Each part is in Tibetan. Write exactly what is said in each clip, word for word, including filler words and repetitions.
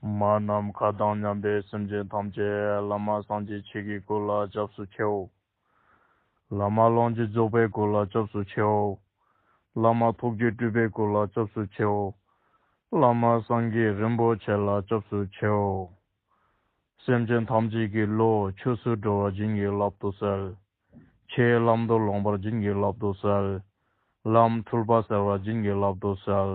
མ་ནམ་མཁའ་དང་མཉམ་པའི་སེམས་ཅན་ཐམས་ཅད་བླ་མ་སངས་རྒྱས་ཆོས་ཀྱི་སྐུ་ལ་སྐྱབས་སུ་མཆིའོ། བླ་མ་ལྷུན་གྱིས་རྫོགས་པའི་སྐུ་ལ་སྐྱབས་སུ་མཆིའོ། བླ་མ་ཐུགས་རྗེ་སྤྲུལ་པའི་སྐུ་ལ་སྐྱབས་སུ་མཆིའོ། བླ་མ་སངས་རྒྱས་རིན་པོ་ཆེ་ལ་སྐྱབས་སུ་མཆིའོ། སེམས་ཅན་ཐམས་ཅད་ཀྱི་བློ་ཆོས་སུ་འགྲོ་བར་བྱིན་གྱིས་བརླབ་ཏུ་གསོལ། ཆོས་ལམ་དུ་ལོངས་པར་བྱིན་གྱིས་བརླབ་ཏུ་གསོལ། ལམ་འཁྲུལ་པ་སེལ་བར་བྱིན་གྱིས་བརླབ་ཏུ་གསོལ།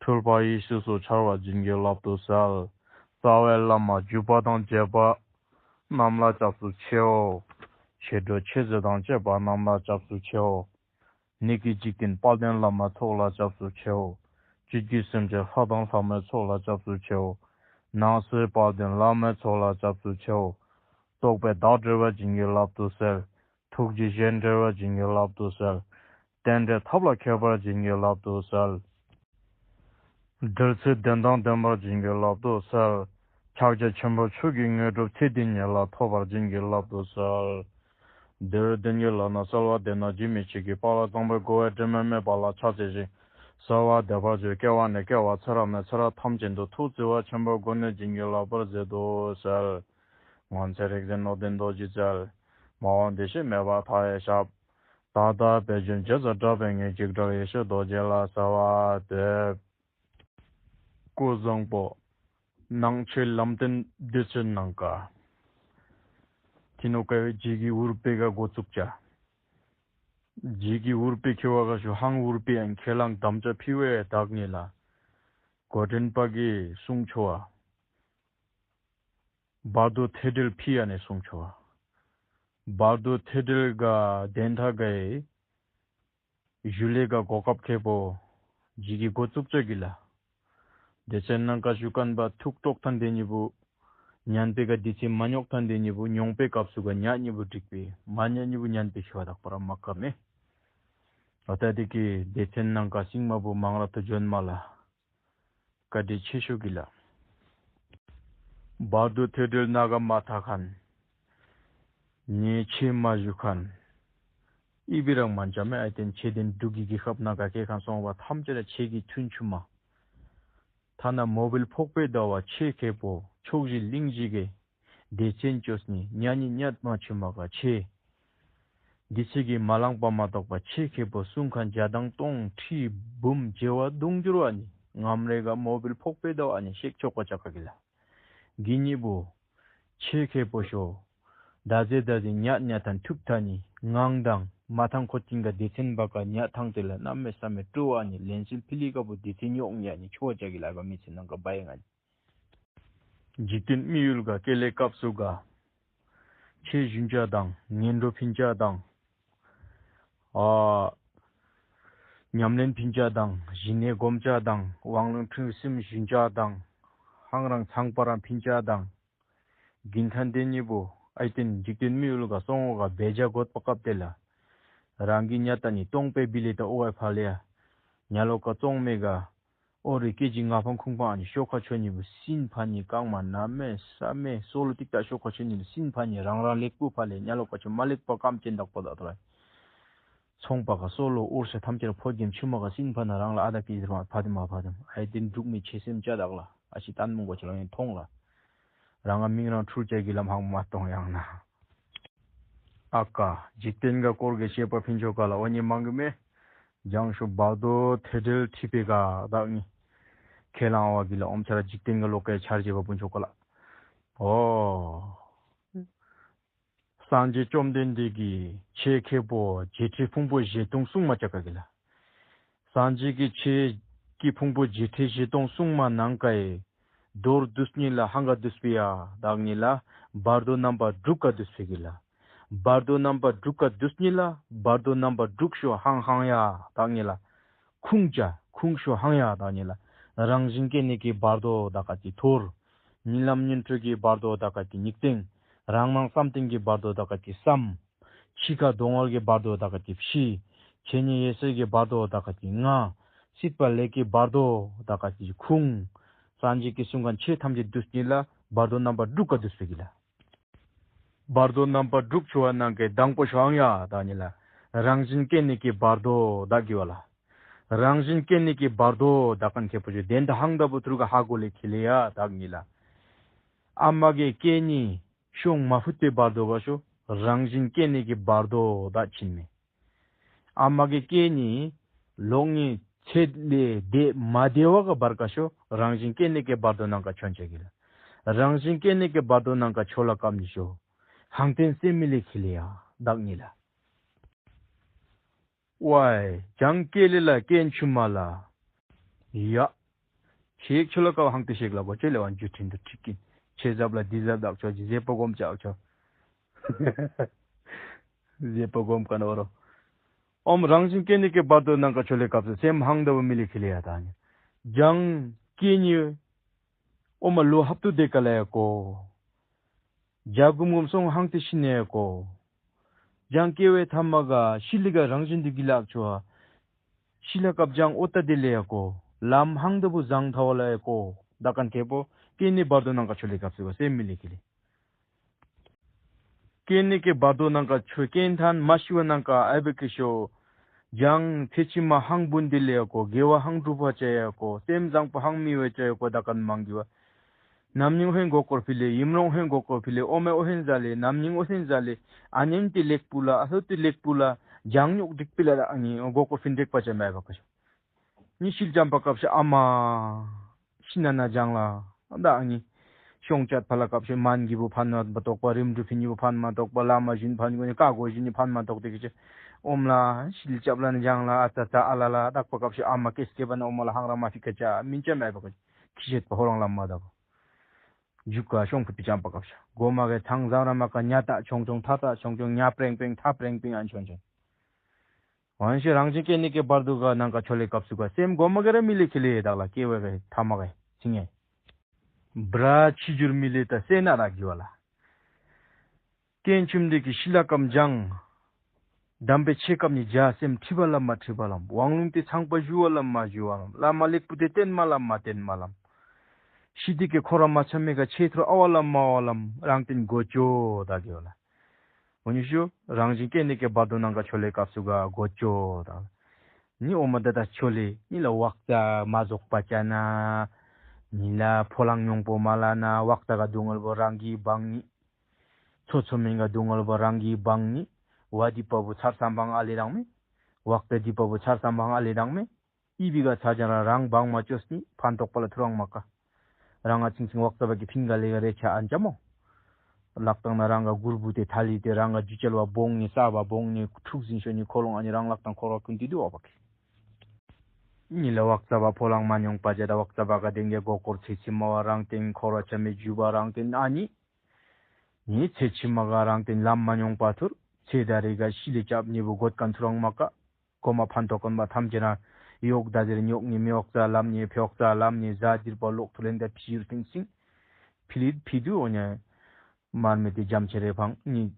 འཁྲུལ་པ་ཡེ་ཤེས་སུ་འཆར་བར་བྱིན་གྱིས་བརླབ་ཏུ་གསོལ། རྩ་བའི་བླ་མ་བརྒྱུད་པ་དང་བཅས་པ་རྣམས་ལ་སྐྱབས་སུ་མཆིའོ། མཆེད་གྲོགས་མཆེད་ཟས་དང་བཅས་པ་རྣམས་ལ་སྐྱབས་སུ་མཆིའོ། ནད་ཀྱི་འཇིག་རྟེན་དཔལ་ལྡན་བླ་མའི་ཚོགས་ལ་སྐྱབས་སུ་མཆིའོ། བཅུད་ཀྱི་སེམས་ཅན་ལྷ་དང་ལྷ་མོའི་ཚོགས་ལ་སྐྱབས་སུ་མཆིའོ། ནང་གསེས་དཔལ་ལྡན་བླ་མའི་ཚོགས་ལ་སྐྱབས་སུ་མཆིའོ། རྟོགས་པས་བདག་སྒྲོལ་བར་བྱིན་གྱིས་བརླབ་ཏུ་གསོལ། ཐུགས་རྗེས་གཞན་སྒྲོལ་བར་བྱིན་གྱིས་བརླབ་ཏུ་གསོལ། རྟེན་འབྲེལ་ཐབས་ལ་མཁས་པར་བྱིན་གྱིས་བརླབ་ཏུ་གསོལ། འབྲེལ་ཚད་ལྡན་དང་ལྡན་པར་བྱིན་གྱིས་བརླབ་ཏུ་གསོལ། ཕྱག་རྒྱ་ཆེན་པོ་མཆོག་གི་དངོས་གྲུབ་ཚེ་འདི་ཉིད་ལ་ཐོབ་པར་བྱིན་གྱིས་བརླབ་ཏུ་གསོལ། འདིར་བདེན་གྱི་ལག་ན་གསོལ་བ་འདེབས་ན་རྗེ་མི་ཕྱེད་ཀྱི་དཔལ་ལ་བཟང་པོའི་གོ་བས་དྲི་མ་མེད་པ་ལ་ཕྱག་འཚལ་ཞིང་། གསོལ་བ་འདེབས་པར་བྱ། སྐྱེ་བ་ནས་སྐྱེ་བ་ཚེ་རབས་ནས་ཚེ་རབས་ཐམས་ཅད་དུ་ཐུགས་བརྩེ་བ་ཆེན་པོའི་སྒོ་ནས་བྱིན་གྱིས་བརླབ་པར་མཛད་དུ་གསོལ། སྔོན་ཚེ་རིག་འཛིན་སློབ་དཔོན་རྡོ་རྗེ་རྩལ། མ་འོངས་འདི་ཕྱི་མེད་པར་མཐའ་ཡས་ཞབས། ད་ལྟ་བས་རྒྱུན་རྗེས་སུ་བསྒྲགས་པའི་ངེས་འཇིགས་བྲལ་ཡེ་ཤེས་རྡོ་རྗེ་ལ་གསོལ་བ་འདེབས། སྐུ་བཟང་པོ། ནང་ཆོས་ལམ་སྟོན་སྡེ་ཚན་ནང་ཀ། ཐི་ནོ་ཀ་བའི་རྗེས་ཀྱི་འུར་པེ་ག་འགོ་བཙུགས་བྱ། རྗེས་ཀྱི་འུར་པེ་ཁེ་བ་ག་ཞུ་ཧང་འུར་པེ་ཡང་ཁས་བླངས་དམ་བཅའ་ཕི་བའི་བདག་ཉིད་ལ། གོ་དྲན་པ་གི་གསུང་ཆོ་བ། བར་དོ་ཐེ་བྲེལ་ཕི་ཡ་ནས་གསུང་ཆོ་བ། བར་དོ་ཐེ་བྲེལ་ག་དན་ཐ་གའི་ཞུ་ལས་ཀ་གོ་སྐབས་ཁེ་པོ། ཇི་གི་འགོ་བཙུགས་ཅོ་གི་ལ། སྡེ་ཚན་ནང་ཀ་ཞུ་ཀན་པ་ཐུག་ཀྲོག་ཐན་དེ་ཉི་བུ། ཉན་པེ་ཀ་དི་ཚེ་མ་ཉོག་ཐན་དེ་ཉི་བུ་ཉོང་པེ་སྐབས་སུ་ག་ཉ་ཉི་བུ་འགྲིག་པེ་མ་ཉ་ཉི་བུ་ཉན་པེ་ཤི་བ་དག་པ་ར་མ་ཀ་མེ། ཨ་ཏ་དི་ཀི་སྡེ་ཚན་ནང་ཀ་སིང་མ་བུ་མང་ར་ཐུ་ཇོན་མ་ལ། བཀའ་དྲིན་ཆེ་ཞུ་གི་ལ། བར་དུ་ཐོས་གྲོལ་ན་ག་མ་ཐ་ཁན། ཉེ་ཆེ་མ་ཞུ་ཁན། ཨི་བི་རང་མན་ཅ་མེ་ཨ་ཏེན་ཆེ་དེན་འབྲུག་གི་གི་ཁབ་ན་ག་ཁེ་ཁན་སོང་བ་ཐམས་ཅད་ལ་ཆེ་གི་ཐུན་ཆུ་མ། ཐ་ན་མོ་བིལ་ཕོག་པའི་ཟླ་བ་ཆེ་ཁེ་པོ་ཕྱོགས་བཞི་གླིང་བཞི་གི་སྡེ་ཚན་བཅོས་ནི་ཉ་ཉི་ཉད་མ་ཆུ་མ་ག་ཆེ། འདི་ཚིག་གི་མ་ལངས་པ་མ་གཏོགས་པ་ཆེ་ཁེ་པོ་གསུང་ཁན་བརྒྱ་དང་སྟོང་ཁྲི་འབུམ་བྱེ་བ་དུང་འགྱུར་བ་ནི་ངམ་རེ་ག་མོ་བིལ་ཕོག་པའི་ཟླ་བ་ནི་ཤེག་ཆོག་པ་ཆ་ག་གི་ལ། གི་ཉི་བོ། ཆེ་ཁེ་པོ་ཤོ། ད་ཟེ་ད་ཟེ་ཉ་ཉ་ཐན་ཐུག་ཐ་ནི་ངང་དང་མ་ཐང་ཁོ་ཅིང་ག་སྡེ་ཚན་བ་ཀ་ཉ་ཐང་ཏེ་ལ་གནམ་མེ་ས་མེ་སྤྲོ་བ་ནི་ལན་སིལ་ཕི་ལི་ཀ་བོ་སྡེ་ཚན་ཉོག་ཉ་ནི་ཆོ་ཅ་གི་ལ་ག་མི་ཚེ་ནང་ག་བ་ཡེ་ང་ནི། འཇིག་རྟེན་མི་ཡུལ་ག་སྐེ་ལས་སྐབས་སུ་ག་ཆེ་ཞུན་ཅ་དང་ངན་འགྲོ་ཕིན་ཅ་དང་། ཨ། ཉམས་ལེན་ཕིན་ཅ་དང་ཞི་གནས་སྒོམ་ཅ་དང་དབང་ལུང་ཁྲིད་སེམས་ཞུན་ཅ་དང་ཧང་རང་ཚང་པ་རང་ཕིན་ཅ་དང་། གིན་ཐན་དེ་གཉིས་པོ་ཨའི་ཏེན་འཇིག་རྟེན་མི་ཡུལ་ག་སོང་བ་ག་བེ་ཇ་གོད་པ་སྐབས་དེ་ལ། རང་གི་ཉ་ཏ་ནི་སྟོང་པའི་བི་ལེ་ཏ་ཨོ་ཨའི་ཕ་ལེ་ཡ། ཉ་ལོ་ཀ་ཙོང་མེ་ག་ཨོ་རི་ཀེ་ཇི་ང་ཕང་ཁུང་ཕང་ཨ་ནི་ཤོ་ཁ་ཆོ་ཉི་བུ་སིན་ཕ་ཉི་རྐང་མ་ན་མེ་ས་མེ་སོ་ལོ་ཏིག་ཏ་ཤོ་ཁ་ཆོ་ཉི་བུ་སིན་ཕ་ཉི་རང་རང་ལེགས་པོ་ཕ་ལེ་ཉ་ལོ་ཀ་ཆོ་མ་ལེགས་པ་ཀམ་ཅན་དག་པོ་ད་ཐོ་ར། ཚོང་པ་ག་སོ་ལོ་ཨོར་ཤ་ཐམས་ཅད་ཕོ་རྒྱམ་ཆུ་མ་ག་སིན་ཕ་ན་རང་ལ་ཨ་ད་ཀི་ཟེར་མ་ཕ་དེ་མ་ཕ་དེ་ཨའི་ཏེན་འབྲུག་མི་ཆེ་སེམས་ཅ་དག་ལ་ཨ་ཤི་ཏན་མོང་གོ་ཆ་ལ་ཡིན་ཐོང་ལ། རང་ང་མིང་རང་འཁྲུལ་ཅ་གི་ལམ་ཧང་མ་གཏོང་ཡང་ན། ཨ་ཀ། འཇིག་རྟེན་ག་སྐོར་གི་བཤད་པ་ཕིན་ཆོ་ག་ལ་ཨོ་ཉི་མང་གི་མེ། ལྗང་ཤོ་བར་དོ་ཐེ་བྲེལ་ཐི་པེ་ག་བདག་ནི། ཁས་བླངས་བ་གི་ལ་ཨོམ་ཆ་ར་འཇིག་རྟེན་ག་ལོ་ཀའི་ཆར་བྱེད་པ་ཕུན་ཆོ་ག་ལ། ཨོ། སངས་རྒྱས་བཅོམ་ལྡན་འདས་ཀྱིས་ཆེ་ཁེ་པོ་བྱེ་ཁྲི་ཕུང་པོ་བཞི་སྟོང་གསུང་མ་ཅ་ག་གི་ལ། སངས་རྒྱས་ཀྱི་ཆོས་ཀྱི་ཕུང་པོ་བཞི་ཁྲི་བཞི་སྟོང་གསུང་མ་ནང་ཀའི་མདོར་བསྡུས་ཉིད་ལ་ཧང་ག་བསྡུས་པའི་ཡ་བདག་ཉིད་ལ་བར་དོ་རྣམ་པ་དྲུག་ག་བསྡུས་པའི་གི་ལ། བར་དོ་རྣམ་པ་དྲུག་ག་བསྡུས་ཉིད་ལ་བར་དོ་རྣམ་པ་དྲུག་ཤོ་ཧང་ཧང་ཡ་བདག་ཉིད་ལ། ཁུང་ཅ་ཁུང་ཤོ་ཧང་ཡ་བདག་ཉིད་ལ། རང་བཞིན་སྐྱེ་གནས་ཀྱི་བར་དོ་བདག་ག་ཅི་ཐོར། ཉིན་ལམ་ཉིན་དྲོད་ཀྱི་བར་དོ་བདག་ག་ཅི་སྙིགས་སྟེང་། རང་སྣང་བསམ་གཏན་གྱི་བར་དོ་བདག་ག་ཅི་བསམ། འཆི་ཁ་སྡུག་བསྔལ་གྱི་བར་དོ་བདག་ག་ཅི་ཕྱི། ཆོས་ཉིད་ཡེ་ཤེས་ཀྱི་བར་དོ་བདག་ག་ཅི་ང་། སྲིད་པ་ལས་ཀྱི་བར་དོ་བདག་ག་ཅི་ཁུང་། སངས་རྒྱས་ཀྱི་གསུང་ཁན་ཆོས་ཐམས་ཅད་བསྡུས་ཉིད་ལ་བར་དོ་རྣམ་པ་དྲུག་ག་བསྡུས་པའི་གི་ལ། བར་དོ་རྣམ་པ་དྲུག་ཆུ་བ་ནང་གི་དང་པོ་ཤོ་ཧང་ཡ་བདག་ཉིད་ལ། རང་བཞིན་སྐྱེ་གནས་ཀྱི་བར་དོ་བདག་གི་བ་ལ། རང་བཞིན་སྐྱེ་གནས་ཀྱི་བར་དོ་དག་ཀན་ཁེ་པོ་ཞུ་དེན་ད་ཧང་ད་བུ་ཐུར་ག་ཧ་གོ་ལེ་ཁི་ལེ་ཡ་དག་ཉི་ལ། ཨ་མ་གི་སྐྱེ་གནས་ཤོང་མ་ཕུད་པའི་བར་དོ་བ་ཤོ་རང་བཞིན་སྐྱེ་གནས་ཀྱི་བར་དོ་དག་ཕྱིན་མེ། ཨ་མ་གི་སྐྱེ་གནས་ལོག་ངེ་ཚེ་ལས་དེ་མ་བདེ་བ་གི་བར་ཀ་ཤོ་རང་བཞིན་སྐྱེ་གནས་ཀྱི་བར་དོ་ནང་ཀ་ཆོན་ཆ་གི་ལ། རང་བཞིན་སྐྱེ་གནས་ཀྱི་བར་དོ་ནང་ཀ་ཆོ་ལ་ཀམ་ཉི་ཤོ་ཧང་ཏེན་སེ་མི་ལེ་ཁི་ལེ་ཡ་དག་ཉི་ལ། ཝའི་ཅང་སྐྱེ་ལེ་ལ་སྐྱེ་འཆུ་མ་ལ། ཡ། ཁྱེད་ཁྱོད་ལ་ཀ་བ་ཧང་ཏེ་ཤེག་ལ་གོ་ཅེ་ལེ་བ་འཇུ་ཁྲིན་དུ་ཁྲིག་གིན་ཆེ་ཟབ་ལ་དི་ཟབ་དག་ཆོ་ཇི་ཟེ་པོ་གོམ་ཅག་ཆོ། ཟེ་པོ་གོམ་ཀ་ནོ་རོ། ཨོམ་རང་བཞིན་སྐྱེ་གནས་ཀྱི་བར་དོ་ནང་ཀ་ཆོ་ལེ་སྐབས་སུ་སེམས་ཧང་ད་བུ་མི་ལེ་ཁི་ལེ་ཡ་ད་ཉི། ཅང་སྐྱེ་ཉི། ཨོ་མ་ལོ་ཧབ་ཏུ་དེ་ཀ་ལ་ཡ་གོ། ཇ་གུམ་གུམ་སོང་ཧང་ཏེ་ཤི་ནེ་ཡ་གོ། ཇང་སྐྱེ་བའི་ཐ་མ་ག་ཤི་ལི་ག་རང་བཞིན་དུ་གི་ལག་ཆོ། ཤི་ལ་སྐབས་ཇང་ཨོ་ཏ་དེ་ལེ་ཡ་གོ། ལམ་ཧང་ད་བུ་ཟང་ཐ་བ་ལ་ཡ་གོ། ད་ཀན་ཁེ་པོ་སྐྱེ་གནས་བར་དོ་ནང་ཀ་ཆོ་ལེ་སྐབས་སུ་ག་སེམས་མི་ལེ་ཁི་ལེ། སྐྱེ་གནས་ཀྱི་བར་དོ་ནང་ཀ་ཆོས་རྐྱེན་ཐན་མ་ཤི་བ་ནང་ཀ་ཨའི་བེ་ཀི་ཤོ། ཇང་ཚེ་ཕྱི་མ་ཧང་བུན་དི་ལེ་ཡ་གོ། དགེ་བ་ཧང་སྒྲུབ་པ་བྱ་ཡ་གོ། སེམས་བཟང་པོ་ཧང་མི་བའི་བྱ་ཡ་གོ། ད་ཀན་མང་གི་བ། ནམ་ཉིང་ཧེན་གོ་ཀོར་ཕི་ལེ། ཡིམ་རོང་ཧེན་གོ་ཀོར་ཕི་ལེ། ཨོ་མེ་ཨོ་ཧེན་ཟ་ལེ། ནམ་ཉིང་ཨོ་ཧེན་ཟ་ལེ། ཨ་ཉེན་ཏི་ལེགས་པུ་ལ། ཨ་ལྷོ་ཏི་ལེགས་པུ་ལ། ཇང་ཉོག་སྒྲིག་པི་ལ་ར་ཨ་ཉེ་གོ་ཀོར་ཕིན་འདྲེག་པ་ཅན་མ་ཡ་བ་ཀ་ཤོ། ཉི་ཤིལ་ཅམ་པ་སྐབས་ཤིག་ཨ་མ། ཤི་ན་ན་ལྗང་ལ། ཨ་ད་ཨ་ནི། ཤོང་ཅད་ཕ་ལ་སྐབས་ཤིག་མན་གྱི་བུ་ཕན་མ་གཏོགས་པ་རིམ་གྲོ་ཕི་ཉི་བུ་ཕན་མ་གཏོགས་པ་བླ་མ་བཞིན་ཕན་གྱི་བུ་ནི་ཀ་གོ་བཞིན་ནི་ཕན་མ་གཏོགས་དེ་གི་ཅི། ཨོམ་ལ་ཤིལ་ཅབ་ལ་ནི་ལྗང་ལ་ཨ་ཙ་ཙ་ཨ་ལ་ལ་དག་པ་སྐབས་ཤིག་ཨ་མ་སྐད་སྐད་པ་ནི་ཨོ་མ་ལ་ཧང་ར་མ་ཕི་ཁ་ཅ་མིན་ཅ་མེད་པ་གི་ཅི་ཤེད་པ་ཧོ་རང་ལ་མ་དག་ཇུ་ཀ་ཤོང་ཕུ་པི་ཅམ་པ་སྐབས་ཤིག་གོ་མ་གི་ཚང་བཟང་ར་མ་ཀ་ཉ་ཏ་ཆུང་ཆུང་ཐ་ཏ་ཆུང་ཆུང་ཉ་པྲེང་པྲེང་ཐ་པྲེང་པྲེང་ཨན་ཆོན་ཆོན། ཝང་ཤེ་རང་བཞིན་སྐྱེ་གནས་ཀྱི་བར་དུ་ག་ནང་ཀ་ཆོ་ལེ་སྐབས་སུ་ག་སེམས་སྒོ་མ་ག་ར་མི་ལེ་ཁི་ལེ་དག་ལ་སྐྱེ་བའི་གི་ཐ་མ་ག་ཚིང་ངེ། བྲ་ཆི་འགྱུར་མི་ལེ་ད་སེ་ན་ར་གི་བ་ལ། རྐྱེན་ཆུམ་འདི་གི་ཤི་ལ་ཀམ་ཇང་། དམ་པའི་ཆེ་སྐབས་ནི་རྒྱ་སེམས་ཁྲི་བ་ལ་མ་ཁྲི་བ་ལམ། དབང་ལུང་དེ་ཚངས་པ་ཞུ་བ་ལ་མ་ཞུ་བ་ལམ། བླ་མ་ལེགས་པོ་དེ་བསྟེན་མ་ལ་མ་བསྟེན་མ་ལམ། ཤི་འདི་གི་འཁོར་བ་མ་ཆ་མེ་ག་ཆེ་ཐུར་ཨ་བ་ལ་མ་བ་ལམ་རང་བསྟེན་དགོ་ཅོ་ད་གི་བ་ལ། འོ་ཉི་ཤུ། རང་བཞིན་སྐྱེ་གནས་ཀྱི་བར་དོ་ནང་ཀ་ཆོ་ལེ་སྐབས་སུ་ག་དགོ་ཅོ་དང་། ནི་འོ་མ་ད་ད་ཆོ་ལེ་ནི་ལ་བག་ཙ་མ་ཟོག་པ་ཅ་ན། ནི་ལ་ཕོ་ལང་ཉུང་པོ་མ་ལ་ན་བག་ཙ་ག་སྡུག་བསྔལ་བོ་རང་གིས་བང་ནི། ཚོ་ཚོ་མིན་ག་སྡུག་བསྔལ་བོ་རང་གིས་བང་ནི། བ་དི་པ་བུ་ཚར་སམ་བང་ཨ་ལེ་རང་མེ། བག་ཙ་དི་པ་བུ་ཚར་སམ་བང་ཨ་ལེ་རང་མེ། ཨི་བི་ག་ཚ་ཅང་ར་རང་བང་མ་ཅོས་ནི་ཕན་ཐོགས་པ་ལ་ཐུ་རང་མ་ཀ། རང་ང་ཚིང་ཚིང་བག་ཙ་བ་གི་ཕིང་ག་ལེ་ག་རེ་ཆ་ཨན་ཅ་མོ། ལག་དང་ན་རང་ག་གུར་བུ་དེ་ཐ་ལི་དེ་རང་ག་ཇུ་ཅལ་བ་བོང་ནི་ས་བ་བོང་ནི་ཁྲུག་ཟིན་ཤོ་ནི་ཁོ་ལོང་ཨ་ནི་རང་ལག་དང་འཁོར་བ་ཀུན་ཏི་དུ་བ་བ་གི། ཉི་ལ་བག་ཙ་བ་ཕོ་ལང་མ་ཉོང་པ་ཇ་ད་བག་ཙ་བ་ག་དེང་གི་གོ་སྐོར་ཚེ་ཕྱི་མ་བ་རང་སྟེང་འཁོར་བ་ཆ་མེ་ཇུ་བ་རང་སྟེང་ཨ་ནི། ཉི་ཚེ་ཕྱི་མ་ག་རང་སྟེང་ལམ་མ་ཉོང་པ་ཐུར། ཚེ་ད་རེ་ག་ཤི་ལེ་ཅབ་ཉེ་བུ་གོད་ཀན་ཐུ་རང་མ་ཀ། གོ་མ་ཕན་ཐོགས་ཀུན་པ་ཐམས་ཅད་རང་ཡོག་ད་དེར་ཉོག་ནི་མི་འོག་ཙ་ལམ་ནི་ཕི་འོག་ཙ་ལམ་ནི་ཟ་དིར་པ་ལོག་ཐུ་ལེན་ད་ཕི་ཡུར་ཐིང་སིང་། ཕི་ལིད་ཕི་དུ་འོ་ཉ། མར་མེ་དེ་འཇམ་ཆེ་རེ་ཕང་ནི།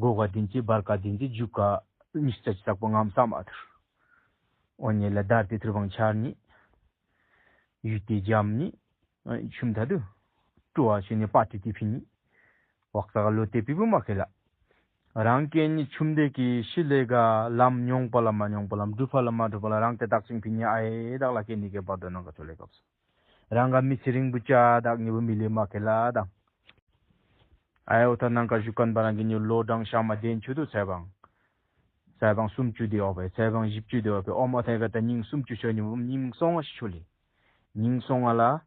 གོ་ག་དིན་ཙི་བར་ག་དིན་ཙི་ཇུ་ག་ཉི་ཤུ་རྩ་ཅི་སག་པོ་ངམ་ས་མ་ཐུར། འོ་ཉེ་ལ་དར་དེ་ཐུར་བང་ཆར་ནི། ཡུལ་དེ་འཇམ་ནི། ཆུམ་ཐ་དུ། ཀྲུ་བ་ཤི་ནི་པ་ཏི་ཏི་ཕི་ནི། བག་ཙ་ག་ལོ་དེ་པི་བུ་མ་ཁེ་ལ། རང་སྐྱེ་ནི་ཆུམ་དེ་གི་ཤི་ལེ་ག་ལམ་ཉོང་པ་ལ་མ་ཉོང་པ་ལམ་སྒྲུབ་པ་ལ་མ་སྒྲུབ་པ་ལ་རང་དེ་དག་ཅིང་ཕི་ནི་ཨ་ཡེ་དག་ལ་སྐྱེ་ནི་གེ་བར་དོ་ནང་ཀ་ཆོ་ལེ་སྐབས་སུ། རང་ག་མི་ཚེ་རིང་པོ་ཅ་དག་ཉེ་བུ་མི་ལེ་མ་ཁེ་ལ་དང་། ཨ་ཡོ་ཐ་ནང་ཀ་ཞུ་ཀན་པ་རང་གི་ཉེ་ལོ་གྲངས་ཤ་མ་དེན་ཆུ་དུ་ཚེ་བང་། ཚེ་བང་སུམ་ཅུ་དེ་འོ་བེ་ཚེ་བང་བཞི་བཅུ་དེ་འོ་བེ་ཨོ་མ་ཐེ་ག་ད་ཉིང་སུམ་ཅུ་ཆོ་ཉིང་སོང་ང་ཤི་ཆོ་ལེ། ཉིང་སོང་ང་ལ།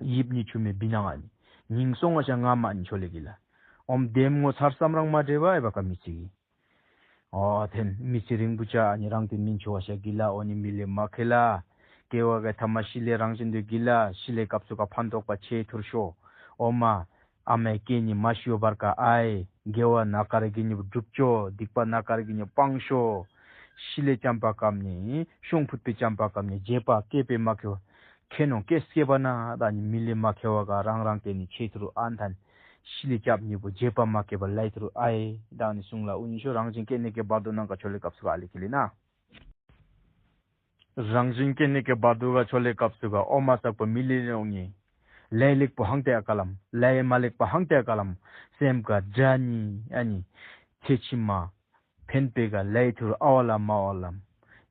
ཡིབ་ཉི་ཆུ་མེ་བི་ནང་ཨ་ནི། ཉིང་སོང་ང་ཤ་ང་མ་ཨ་ནི་ཆོ་ལེ་གི་ལ། ཨོམ་དེམ་ངོ་ཚར་སམ་རང་མ་འདྲེ་བ་ཨེ་བ་ཀ་མི་ཚིག་གི། ཨོ་ཐེན་མི་ཚེ་རིང་པོ་ཅ་ཨ་ནི་རང་དེ་མིན་ཆོ་བ་ཤ་གི་ལ་ཨོ་ནི་མི་ལེ་མ་ཁེ་ལ། སྐྱེ་བ་གི་ཐ་མ་ཤི་ལེ་རང་བཞིན་དུ་གི་ལ་ཤི་ལེ་སྐབས་སུ་ག་ཕན་ཐོགས་པ་ཆེ་ཐུར་ཤོ། ཨོ་མ། ཨ་མའི་སྐྱེ་ནི་མ་ཤི་བ་བར་ག་ཨའི། དགེ་བ་ན་ཀ་ར་གི་ཉི་བུ་སྒྲུབ་ཅོ། སྡིག་པ་ན་ཀ་ར་གི་ཉི་བུ་སྤང་ཤོ། ཤི་ལེ་ཅམ་པ་ཀམ་ནི་ཤོང་ཕུད་པའི་ཅམ་པ་ཀམ་ནི་རྗེས་པ་སྐྱེ་པའི་མ་ཁེ་བ། ཁེ་ནོ་སྐྱེ་སྐྱེ་བ་ན་ད་ནི་མི་ལེ་མ་ཁེ་བ་ག་རང་རང་སྐྱེ་ནི་ཆེ་ཐུར་ཨན་ཐན། ཤི་ལི་ཅབ་ཉི་བུ་རྗེས་པ་མ་སྐྱེ་བ་ལའི་ཐུར་ཨའི། ད་ནི་གསུང་ལ་ཨུ་ཉི་ཤོ་རང་བཞིན་སྐྱེ་གནས་ཀྱི་བར་དོ་ནང་ཀ་ཆོ་ལེ་སྐབས་སུ་ག་ཨ་ལི་ཁི་ལི་ན། རང་བཞིན་སྐྱེ་གནས་ཀྱི་བར་དོ་ག་ཆོ་ལེ་སྐབས་སུ་ག་ཨོ་མ་སག་པ་མི་ལེ་ནོ་ངི། ལའི་ལེགས་པོ་ཧང་ཏེ་ཨ་ཀ་ལམ། ལའི་མ་ལེགས་པ་ཧང་ཏེ་ཨ་ཀ་ལམ། སེམས་ཀ་དགྲ་ནི་ཨ་ནི། ཚེ་ཕྱི་མ། ཕན་པའི་ག་ལའི་ཐུར་ཨ་བ་ལ་མ་བ་ལམ།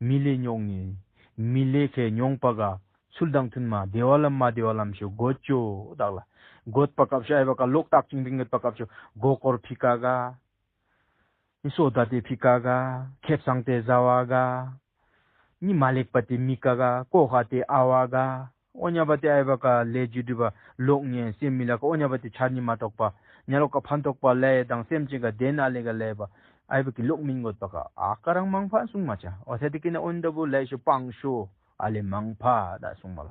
མི་ལེ་ཉོག་ནི། མི་ལས་ཁའི་མྱོང་པ་ག་ཚུལ་དང་མཐུན་མ་བདེ་བ་ལམ་མ་བདེ་བ་ལམ་ཞུ་དགོད་ཅོ་དག་ལ། དགོད་པ་སྐབས་ཤ་ཨེ་བ་ཀ་ལོག་ཏག་ཅིང་པིང་དགོད་པ་སྐབས་ཤོ་མགོ་སྐོར་ཕི་ཀ་ག་ནི་སོ་ད་དེ་ཕི་ཀ་ག་ཁེབས་སང་དེ་ཟ་བ་ག་ནི་མ་ལེགས་པ་དེ་མི་ཀ་ག་ཀོ་ཧ་དེ་ཨ་བ་ག་ཨོ་ཉ་པ་དེ་ཨེ་བ་ཀ་ལས་རྒྱུ་སྒྲུབ་པ་ལོག་ཉན་སེམས་མི་ལ་ཀ་ཨོ་ཉ་པ་དེ་ཆར་ཉི་མ་དོག་པ་ཉ་ལོག་ཀ་ཕན་ཐོགས་པ་ལས་དང་སེམས་ཅན་ག་དེ་ན་ལས་ག་ལས་པ་ཨེ་བ་ཀི་ལོག་མིན་དགོད་པ་ག་ཨ་ཀ་རང་མང་ཕན་སུང་མ་ཆ་ཨོ་ཐེ་དེ་ཀི་ན་ཨོན་ད་བུ་ལས་ཤོ་པང་ཤོ་ཨ་ལེ་མང་ཕ་ད་སུང་མ་ལ།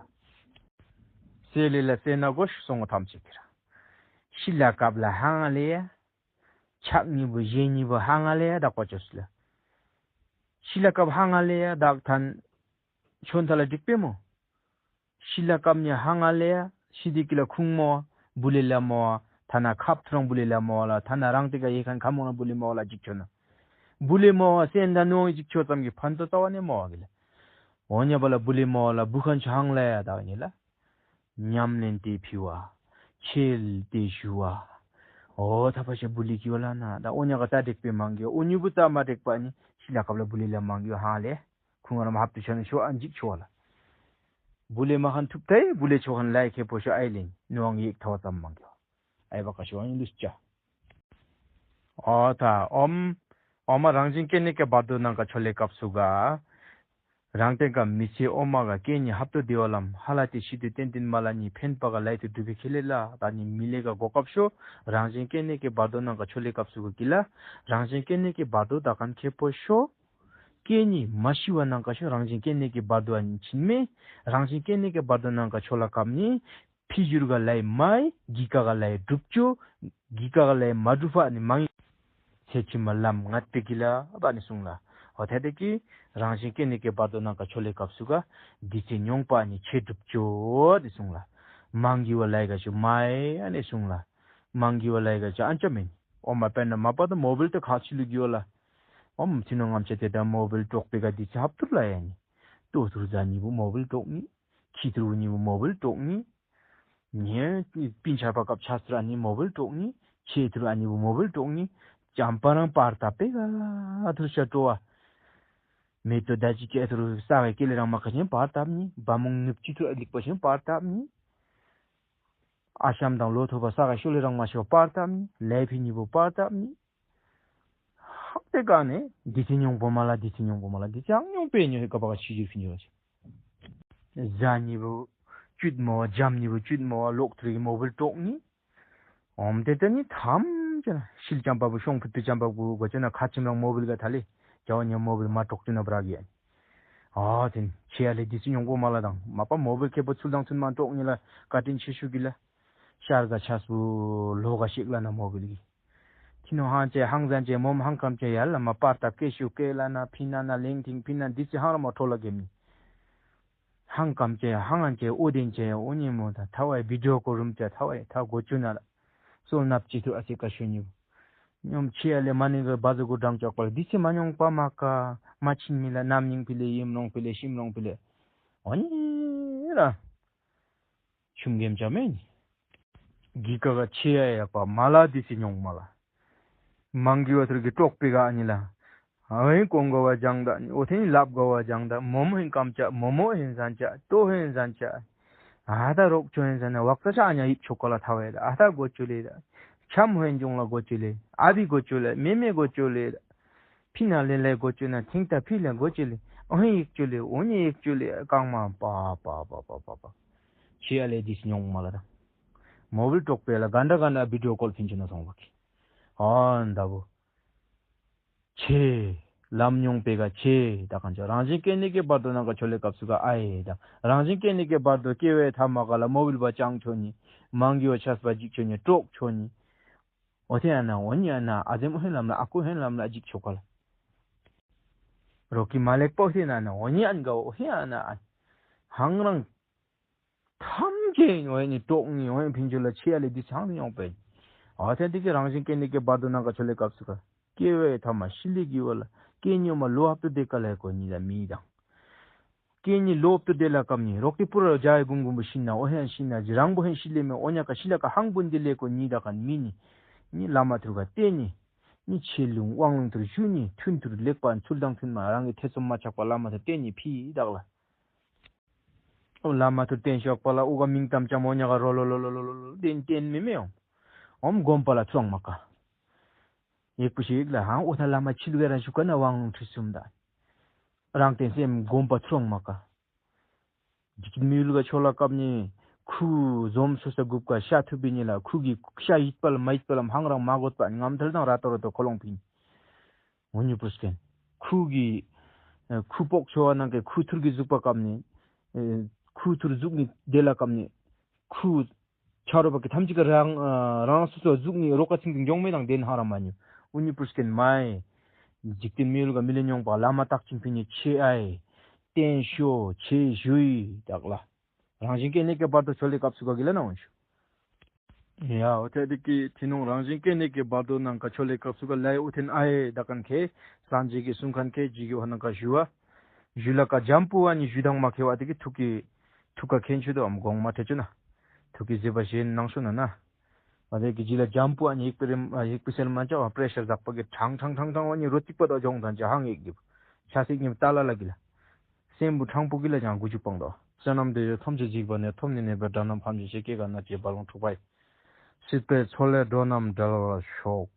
སེ་ལེ་ལ་སེ་ན་གོ་ཤི་སོང་ཐམས་ཅད་ཀྱི་ར། ཤི་ལ་སྐབས་ལ་ཧང་ལེ་ཡ། ཕྱག་གཉིས་པོ་གཞན་གཉིས་པོ་ཧང་ལེ་ཡ་བདག་པ་ཅོ་སི་ལ། ཤི་ལ་སྐབས་ཧང་ལེ་ཡ་བདག་ཐན། ཆོན་ཐ་ལ་འགྲིག་པས་མོ། ཤི་ལ་སྐབས་ཉ་ཧང་ལེ་ཡ་ཤི་དི་ཀི་ལ་ཁུང་མོ། བུ་ལེ་ལ་མོ། ཐ་ན་ཁབ་ཐུ་རང་བུ་ལེ་ལ་མོ་ལ་ཐ་ན་རང་ཏི་ཀ་ཡེ་ཁན་ཁ་མོ་ན་བུ་ལེ་མོ་ལ་འཇིག་ཆོ་ན། བུ་ལེ་མོ་བ་སེན་ད་ནོ་འཇིག་ཆོ་ཙམ་གྱི་ཕན་ཐོགས་ཙ་བ་ནས་མོ་བ་གི་ལ། འོ་ཉ་པ་ལ་བུ་ལེ་མོ་ལ་བུ་ཁན་ཆ་ཧང་ལ་ཡ་དག་ཉེ་ལ། ཉམས་ལེན་ཏེ་ཕི་བ། ཆེལ་ཏེ་ཞུ་བ། འོ་ཐ་པ་ཤ་བུ་ལེ་ཀི་བ་ལ་ན་ད་འོ་ཉ་ག་ད་དྲེག་པའི་མང་གི་འོ་ཉུ་བུ་ཙ་མ་དྲེག་པ་ནི་ཤི་ལ་ཀབ་ལ་བུ་ལེ་ལ་མང་གི་ཧང་ལེ། ཁུང་ར་མ་ཧབ་ཏུ་ཆ་ནི་ཤོ་ཨ་འཇིག་ཆོ་བ་ལ། བུ་ལེ་མ་ཧན་ཐུབ་ཐའི་བུ་ལེ་ཆོ་ཧན་ལའི་ཁེ་པོ་ཤོ་ཨའི་ལེ་ནི་ནོ་ཨང་ཡིག་ཐ་བ་ཙམ་མང་གི་བ། ཨའི་བ་ཀ་ཤོ་ཨ་ཡིན་ལུས་ཅ། ཨོ་ཐ་ཨོམ། ཨོ་མ་རང་བཞིན་སྐྱེ་གནས་ཀྱི་བར་དོ་ནང་ག་ཆོ་ལེ་སྐབས་སུ་ག་རང་སྟེང་ག་མི་ཚེ་ཨོ་མ་ག་སྐྱེ་གཉིས་ཧབ་ཏོ་བདེ་བ་ལམ་ཧ་ལ་ཏེ་ཤི་དུ་ཏན་ཏན་མ་ལ་གཉིས་ཕན་པ་ག་ལའི་དུ་སྒྲུབ་པའི་ཁེ་ལེ་ལ་ད་ནི་མི་ལེ་ག་གོ་སྐབས་ཤོ་རང་བཞིན་སྐྱེ་གནས་ཀྱི་བར་དོ་ནང་ག་ཆོ་ལེ་སྐབས་སུ་ག་གི་ལ་རང་བཞིན་སྐྱེ་གནས་ཀྱི་བར་དོ་ད་གན་ཁེ་པོ་ཤོ་སྐྱེ་གཉིས་མ་ཤི་བ་ནང་ག་ཤོ་རང་བཞིན་སྐྱེ་གནས་ཀྱི་བར་དོ་ཨ་ནི་ཕྱིན་མེ་རང་བཞིན་སྐྱེ་གནས་ཀྱི་བར་དོ་ནང་ག་ཆོ་ལ་སྐབས་ནི། ཕི་ཞུར་ག་ལའི་མའི་གི་ཀ་ག་ལའི་སྒྲུབ་ཅོ། གི་ཀ་ག་ལའི་མ་སྒྲུབ་པ་ནི་མང་ཡིན། ཚེ་ཕྱི་མ་ལམ་ངད་པའི་གི་ལ་བ་ནི་གསུང་ལ། འོ་ཐ་དེ་ཀི་རང་བཞིན་སྐྱེ་གནས་ཀྱི་བར་དོ་ནང་ག་ཆོ་ལེ་སྐབས་སུ་ག་འདི་ཚེ་མྱོང་པ་ནི་ཆེ་སྒྲུབ་ཅོ་ནི་གསུང་ལ། མང་གི་བ་ལའི་ག་ཤུ་མའི་ཨ་ནི་གསུང་ལ། མང་གི་བ་ལའི་ག་ཤུ་ཨན་ཅ་མེན། ཨོ་མ་པེ་ན་མ་པ་ད་མོ་བིལ་ཏ་ཁ་ཆི་ལུ་གི་བ་ལ། ཨོ་མ་ཐི་ནོ་ངམ་ཆེ་དེ་ད་མོ་བིལ་ཏོག་པེ་ག་འདི་ཚེ་ཧབ་ཏུར་ལ་ཡ་ནི། ཏོ་ཐུར་ཛ་ཉི་བུ་མོ་བིལ་ཏོག་ནི། ཁྱི་ཐུར་བུ་ཉི་བུ་མོ་བིལ་ཏོག་ནི། ཉེ་པིན་ཆར་པ་སྐབས་ཆ་སུ་ར་ནི་མོ་བིལ་ཏོག་ནི། ཆེ་ཐུར་ཨ་ནི་བུ་མོ་བིལ་ཏོག་ནི། ཅམ་པ་རང་པར་ཏ་པེ་ག་ཐུར་ཤ་ཏོ་བ། མེ་ཏོ་ད་ཅི་ཅེ་ཐུར་ས་ག་ཀེ་ལེ་རང་མ་ཁ་ཆེན་པར་ཏབ་ནི། བ་མོང་ནུབ་ཅི་ཐུར་ཨ་ལིག་པ་ཆེན་པར་ཏབ་ནི། ཨ་ཤམ་དང་ལོ་ཐོ་བ་ས་ག་ཤོ་ལེ་རང་མ་ཤོ་པར་ཏབ་ནི། ལེ་ཕི་ཉི་བུ་པར་ཏབ་ནི། ཧབ་ཏེ་ག་ནས་འདི་ཚེ་མྱོང་པོ་མ་ལ་འདི་ཚེ་མྱོང་པོ་མ་ལ་འདི་ཚེ་ཨང་མྱོང་པའི་ཉོ་ཧེ་ཀ་པ་ག་ཆི་ཇུར་ཕི་ཉོ་ཆེ། ཟ་ཉི་བུ་བཅུད་མོ་བ་འཇམ་ཉི་བུ་བཅུད་མོ་བ་ལོག་ཐུར་གི་མོ་བིལ་ཏོག་ནི། ཨོམ་ཏེ་ཏེ་ནི་ཐམ་ཅེ་ན་ཤིལ་ཅམ་པ་བུ་ཤོང་ཕུ་ཏུ་ཅམ་པ་བུ་གོ་ཅེ་ན་ཁ་ཆིམ་རང་མོ་བིལ་ག་ཐ་ལེ་ཇ་བ་ཉ་མོ་བིལ་མ་ཏོག་ཅེ་ན་བྲག་གི་ཨ་ནི། ཨ་ཏེ་ནི་ཆེ་ཡ་ལེ་འདི་ཚེ་མྱོང་པོ་མ་ལ་དང་མ་པ་མོ་བིལ་ཁེ་པོ་ཚུལ་དང་ཚུལ་མ་ཏོག་ནི་ལ་བཀའ་དྲིན་ཆེ་ཤུ་གི་ལ། ཤར་ག་ཆ་སུ་ལོ་ག་ཤེག་ལ་ན་མོ་བིལ་གི། ཁྱི་ནོ་ཧང་ཅེ་ཧང་ཟན་ཅེ་མོམ་ཧང་ཀམ་ཅེ་ཡར་ལ་མ་པར་ཏབ་ཀེ་ཤུ་ཀེ་ལ་ན་ཕི་ན་ན་ལེང་ཐིང་ཕི་ན་འདི་ཚེ་ཧང་ར་མ་ཁྲོ་ལ་གེ་མི། ཧང་ཀམ་ཅེ་ཧང་ཨན་ཅེ་ཨོ་དེན་ཅེ་ཨོ་ཉེ་མོ་ད་ཐ་བའི་བི་ཌིའོ་ཀོ་རུམ་ཅེ་ཐ་བའི་ཐ་གོ་ཅུ་ན་ལ། སོལ་ནབ་ཅི་ཐུ་ཨ་སེ་ཀ་ཤུ་ཉི་བུ། ཉོམ་ཆེ་ཡ་ལེ་མ་ནི་གི་བ་ཟུ་གུ་འགྲང་ཅོག་པ་ལ་འདི་ཚེ་མ་མྱོང་པ་མ་ཀ་མ་ཆིན་མི་ལ་ནམ་ཉིང་ཕི་ལེ་ཡིམ་རོང་ཕི་ལེ་ཤིམ་རོང་ཕི་ལེ། ཨོ་ཉེ་ར། ཆུམ་གེམ་ཅ་མེ་ནི། གི་ཀ་ག་ཆེ་ཡ་ཡག་པ་མ་ལ་འདི་ཚེ་མྱོང་མ་ལ། མང་གི་བ་ཐུར་གི་ཀྲོག་པི་ག་ཨ་ནི་ལ། ཨ་ཧེན་ཀོང་ག་བ་ཇང་ད་ཨོ་ཐེན་ལབ་ག་བ་ཇང་ད་མོ་མོ་ཧེན་ཀམ་ཅ་མོ་མོ་ཧེན་ཟན་ཅ་ཏོ་ཧེན་ཟན་ཅ། ཨ་ད་རོག་ཆོ་ཧེན་ཟན་ན་བག་ས་ཆ་ཨ་ཉ་ཡིབ་ཆོ་ཀ་ལ་ཐ་བའི་ད་ཨ་ད་གོ་ཅུ་ལེ་ད། ཆམ་ཧེན་ཇུང་ལ་གོ་ཅུ་ལེ་ཨ་བི་གོ་ཅུ་ལེ་མེ་མེ་གོ་ཅུ་ལེ་ད། ཕི་ན་ལེ་ལེ་གོ་ཅུ་ན་ཐིང་ཏ་ཕི་ལེ་གོ་ཅུ་ལེ་ཨོ་ཧེ་ཡིག་ཅུ་ལེ་ཨོ་ཉེ་ཡིག་ཅུ་ལེ་ཀང་མ་པ་པ་པ་པ་པ་པ། ཆེ་ཡ་ལེ་འདི་སི་ཉོང་མ་ལ་ད། མོ་བིལ་ཀྲོག་པེ་ལ་ག་འདྲ་ག་འདྲ་བི་ཌིའོ་ཀོལ་ཕིན་ཅུ་ན་སོང་བ་ཀི། ཨ་འདའ་བོ། ཆེ། ལམ་ཉོང་པེ་ག་ཆེ་ད་གང་ཅོ་རང་བཞིན་སྐྱེ་གནས་ཀྱི་བར་དོ་ནང་ག་ཆོ་ལེ་སྐབས་སུ་ག་ཨ་ཡེ་ད། རང་བཞིན་སྐྱེ་གནས་ཀྱི་བར་དོ་སྐྱེ་བའི་ཐ་མ་ག་ལ་མོ་བིལ་བ་ཅང་ཆོ་ཉི། མང་གི་བ་ཆ་སི་བ་འཇིག་ཆོ་ཉི་ཀྲོག་ཆོ་ཉི། འོ་ཐེ་ཨ་ན་འོ་ཉི་ཨ་ན་ཨ་ཛེམ་འོ་ཧེན་ལམ་ལ་ཨ་ཀུ་ཧེན་ལམ་ལ་ཨ་ཇིག་ཆོ་ཀ་ལ། རོ་ཀི་མ་ལེགས་པོ་ཐེ་ན་ན་འོ་ཉི་ཨན་ག་འོ་ཧེ་ཨ་ན་ཨན། ཧང་རང་། ཐམས་ཅད་འོ་ཉི་ཀྲོག་ཉི་འོ་ཕིན་ཆུ་ལ་ཆེ་ཨ་ལེ་འདི་ཚང་དུ་ཡོང་པས། འོ་ཐེ་འདི་གི་རང་བཞིན་སྐྱེ་གནས་ཀྱི་བར་དོ་ནང་ག་ཆོ་ལེ་སྐབས་སུ་ག་སྐྱེ་བའི་ཐ་མ་ཤི་ལེ་གི་བ་ལ་སྐྱེ་ཉི་མ་ལོ་ཧབ་ཏུ་དེ་ཀ་ལེ་གོ་ཉི་ལ་མི་དང་། སྐྱེ་གཉིས་ལོབ་ཏུ་དེ་ལ་སྐབས་ནི་རོག་ཏི་པུ་ར་ཇའི་གུང་གུང་བུ་ཤི་ན་འོ་ཧན་ཤི་ན་ཇི་རང་བུ་ཧན་ཤི་ལེ་མེ་འོ་ཉ་ཀ་ཤི་ལ་ཀ་ཧང་བུན་དི་ལེ་ཀོ་ཉི་ད་ཀ་མི་ནི། ནི་བླ་མ་ཐུར་ག་བལྟས་ནི། ནི་ཆེ་ལུང་དབང་ལུང་ཐུར་ཞུ་ནི་ཐུན་ཐུར་ལེགས་པ་ཚུལ་དང་མཐུན་མ་རང་གི་ཐེ་ཚོམ་མ་ཆགས་པ་བླ་མ་ཐུར་བལྟས་ནི་ཕི་དག་ལ། བླ་མ་ཐུར་བསྟན་ཤོག་པ་ལ་ཨུ་ག་མིང་གཏམ་ཅམ་འོ་ཉག་ག་རོ་ལོ་ལོ་ལོ་ལོ་ལོ་ལོ་བསྟན་བསྟན་མི་མི་ཡོང་། ཨོམ་དགོན་པ་ལ་ཚོང་མ་ཀ། ཡེག་པུ་ཤིག་ལ་ཧང་ཨོ་ཐ་བླ་མ་ཆི་ལུ་ག་ར་ཞུ་ཀ་ན་དབང་ལུང་ཁྲིད་གསུམ་ད། རང་བསྟན་སེམས་དགོན་པ་ཚོང་མ་ཀ། འཇིག་རྟེན་མི་ཡུལ་ག་ཆོ་ལ་སྐབས་ནི་ཁུ་འཛོམས་སུ་ས་དགུ་ཀ་ཤ་ཐུབ་པའི་ཉི་ལ་ཁུ་གི་ཤ་ཡིད་པ་ལ་མ་ཡིད་པ་ལ་ཧང་རང་མ་གོད་པ་ངམ་ཐལ་དང་ར་ཏོ་ར་ཏོ་ཁོ་ལོང་ཕིན། འོ་ཉུ་པུ་སྐན། ཁུ་གི་ཨ་ཁུ་པོག་ཆོ་བ་ནང་གི་ཁུ་ཐུར་གི་གཟུགས་པ་སྐབས་ནི་ཨ་ཁུ་ཐུར་གཟུགས་ནི་དེ་ལ་སྐབས་ནི་ཁུ་ཆ་རོ་པ་གི་ཐམས་ཅད་ཀྱི་རང་ཨ་རང་སོ་སོ་གཟུགས་ནི་རོ་ཀ་ཚིང་གི་འཇོང་མེད་དང་དེ་ནི་ཧ་ར་མ་ཉུ། འུ་ཉུ་པུ་སྐན་མའི། འཇིག་རྟེན་མི་ཡུལ་ག་མི་ལེ་ཉོང་པ་བླ་མ་བརྟག་ཅིང་ཕི་ཉི་ཆེ་ཨའི། བསྟན་ཤོ་ཆེ་ཞུ་ཡི་དག་ལ། རང་བཞིན་སྐྱེ་གནས་ཀྱི་བར་དུ་ཆོ་ལེ་སྐབས་སུ་ག་གི་ལ་ན་འོན་ཤོ། ཡ་འོ་ཐེ་དེ་གི་ཐི་ནོང་རང་བཞིན་སྐྱེ་གནས་ཀྱི་བར་དུ་ནང་ཀ་ཆོ་ལེ་སྐབས་སུ་ག་ལའི་ཨུ་ཐེན་ཨའི་ད་ཀན་ཁེ་སངས་རྒྱས་ཀྱི་གསུང་མཁན་ཁེ་ཇི་གི་འོ་ནང་ཀ་ཞུ་བ། ཞུ་ལ་ཀ་འཇམ་པོ་བ་ནི་ཞུ་དང་མ་ཁེ་བ་དེ་གི་ཐུག་གི་ཐུག་ཀ་ཁེན་ཆུ་དོ་ཨམ་གོང་མ་ཐེ་ཆུ་ན། ཐུག་གི་ཟེ་བ་ཞེན་ནང་ཤོ་ན་ན། ཨ་དེ་གི་ཇི་ལ་འཇམ་པོ་ཨ་ནི་ཡིག་པི་རིམ་ཨ་ཡིག་པི་སེལ་མ་ཅ་བ་པྲེ་ཤར་ཟག་པ་གི་ཁྲང་ཁྲང་ཁྲང་ཁྲང་བ་ནི་རོ་ཏིག་པ་དོ་ཇོང་དང་ཇ་ཧང་ཡིག་གི་ཆ་སིག་ཉིབ་ཏ་ལ་ལ་གི་ལ། སེམས་བུ་ཕྲང་པོ་གི་ལ་ཀྱང་དགུ་བཅུ་སྤང་དོ། བསོད་ནམས་འདི་ཡོད་ཐམས་ཅད་འཇིག་པ་ནས་ཐོབ་ནས་ནད་པའི་དགྲ་རྣམས་ཕམ་བྱེད་ཤེས་སྐྱེ་རྒ་ན་འཆིའི་རྦ་ཀློང་འཁྲུགས་པ་ཡི། སྲིད་པའི་མཚོ་ལས་འགྲོ་རྣམས་བསྒྲལ་བར་ཤོག།